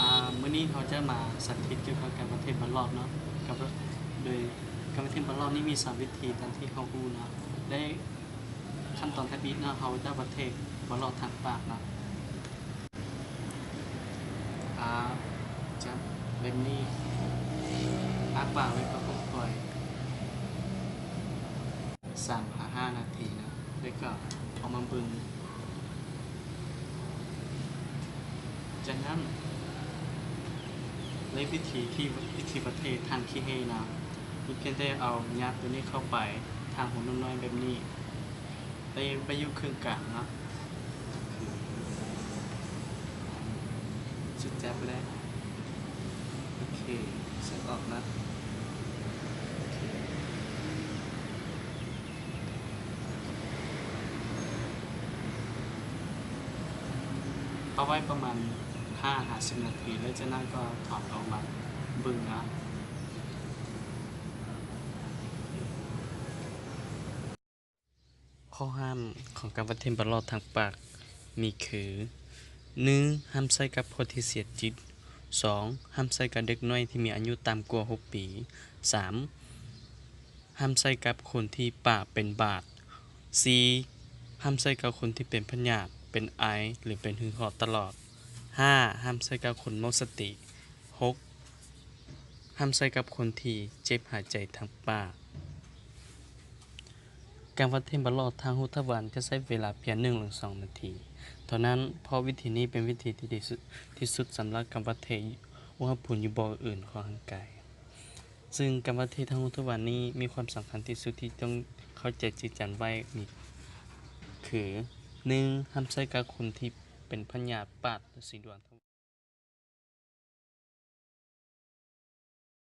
ອາ ມື້ນີ້ເຮົາຈະມາສາທິດກ່ຽວກັບການວັດເທບບັນລອດເນາະ ກັບ ໂດຍການວັດເທບບັນລອດນີ້ມີສາມວິທີຕາມທີ່ເຮົາຮູ້ເນາະ ແລະ ຂັ້ນຕອນທຳອິດເນາະ ເຮົາຈະວັດເທບບັນລອດທາງປາກເນາະ. ອາ ຈັບແບບນີ້ ອ້າປາກ ແລ້ວກໍປົດປ່ອຍ ສາມຫາຫ້ານາທີເນາະ ແລ້ວກໍເອົາມາເບິ່ງ. ຈາກນັ້ນ ໃນວິທີທີ່ ວິທີປະເທດທາງຂີ້ເຫຮ່ນະ ມີພຽງແຕ່ເອົາຍາດໂຕນີ້ເຂົ້າໄປທາງຮູນ້ອຍໆແບບນີ້ ໄດ້ໄປຢູ່ເຄິ່ງກາງເນາະ ສຸດຈັບແລ້ວ ໂອເຄ ເສຍອອກນະ ໂອເຄ ເອົາໄວ້ປະມານຫ້າຫາສິບນາທີ ແລ້ວຈາກນັ້ນກໍຖອດອອກມາເບິ່ງເນາະ. ຂໍ້ຫ້າມຂອງການວັດເທບບັນລອດທາງປາກມີຄື ໜຶ່ງ ຫ້າມໃຊ້ກັບຜູ້ທີ່ເສຍຊີວິດ, ສອງ ຫ້າມໃຊ້ກັບເດັກນ້ອຍທີ່ມີອາຍຸຕ່ຳກວ່າຫົກປີ, ສາມ ຫ້າມໃຊ້ກັບຄົນທີ່ປາກເປັນບາດ, ສີ່ ຫ້າມໃຊ້ກັບຄົນທີ່ເປັນພະຍາດ, ເປັນໄອ ຫຼື ເປັນຫື່ຫອດຕະຫຼອດ, ຫ້າ ຫ້າມໃຊ້ກັບຄົນໝົດສະຕິ, ຫົກ ຫ້າມໃຊ້ກັບຄົນທີ່ເຈັບຫາຍໃຈທາງປາກ. ການວັດເທບບັນລອດທາງຮູທະວານຈະໃຊ້ເວລາພຽງໜຶ່ງຫຼືສອງນາທີເທົ່ານັ້ນ, ເພາະວິທີນີ້ເປັນວິທີທີ່ດີທີ່ສຸດສຳລັບການວັດເທບອຸນຫະພູມຢູ່ບ່ອນອື່ນຂອງຮ່າງກາຍ. ຊຶ່ງການວັດເທບທາງຮູທະວານນີ້ມີຄວາມສຳຄັນທີ່ສຸດທີ່ຕ້ອງເຂົ້າໃຈຈິງຈັງໄວ້ມີຄື ໜຶ່ງ ຫ້າມໃຊ້ກັບຄົນທີ່ເປັນພະຍາດປາກ ຫຼື ສີດວງ